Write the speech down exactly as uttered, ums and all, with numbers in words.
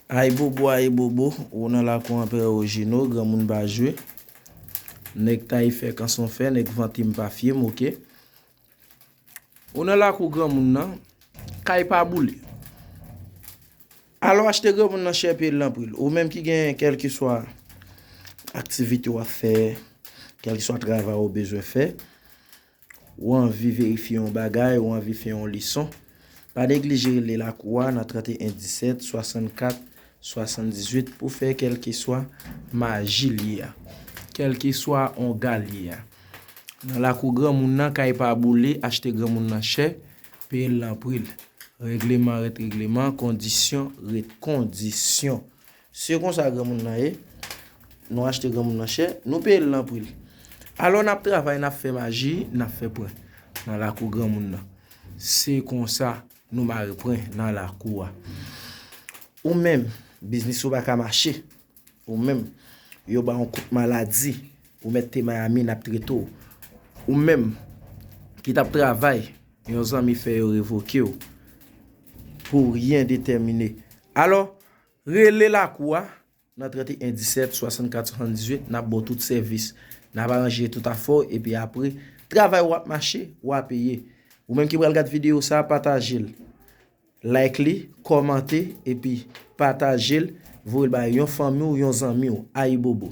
Ayibobo, ayibobo, ou nan lakou anperè Ojino, granmoun pa jwe. Nèg Tayifè kanson fè, nèg Vantim pa fye m, oke. Ou nan lakou granmoun nan, kay pa boule. Alò achte granmoun nan chè, peye l nan pri l. Ou menm ki gen kèlkeswa aktivite w ap fè, kèlkeswa travay ou bezwen fè, ou anvi verifye yon bagay, ou anvi fè yon leson, pa neglije rele lakou a nan trannteyen disèt swasannkat swasanndizuit pou fè kèlkeswa maji l ye a, kèlkeswa onga l ye a. Nan lakou granmoun nan, kay pa boule, achte granmoun nan chè, peye l nan pri l. Regleman ret regleman, kondisyon ret kondisyon. Se konsa granmoun nan ye. Nou achte granmoun nan chè, nou peye l nan pri l. Alò n ap travay, n ap fè maji, n ap fè pwen nan lakou granmoun nan. Se konsa nou mare pwen nan lakou a. Ou menm, biznis ou pa ka mache. Ou menm, yo ba w yon kout maladi, ou mèt te Miami, n ap trete w. Ou menm, ki t ap travay, yon zanmi fè yo revoke w pou ryen detèmine. Alò, rele lakou a nan trannteyen disèt swasannkat swasanndizuit, n ap ba w tout sèvis. N ap aranje tout afè w, epi apre, travay w ap mache, w a peye. Ou menm ki pral gad videyo sa, pataje l. Like li, kòmante, epi pataje l, voye l bay yon fanmi w, yon zanmi w. Ayibobo.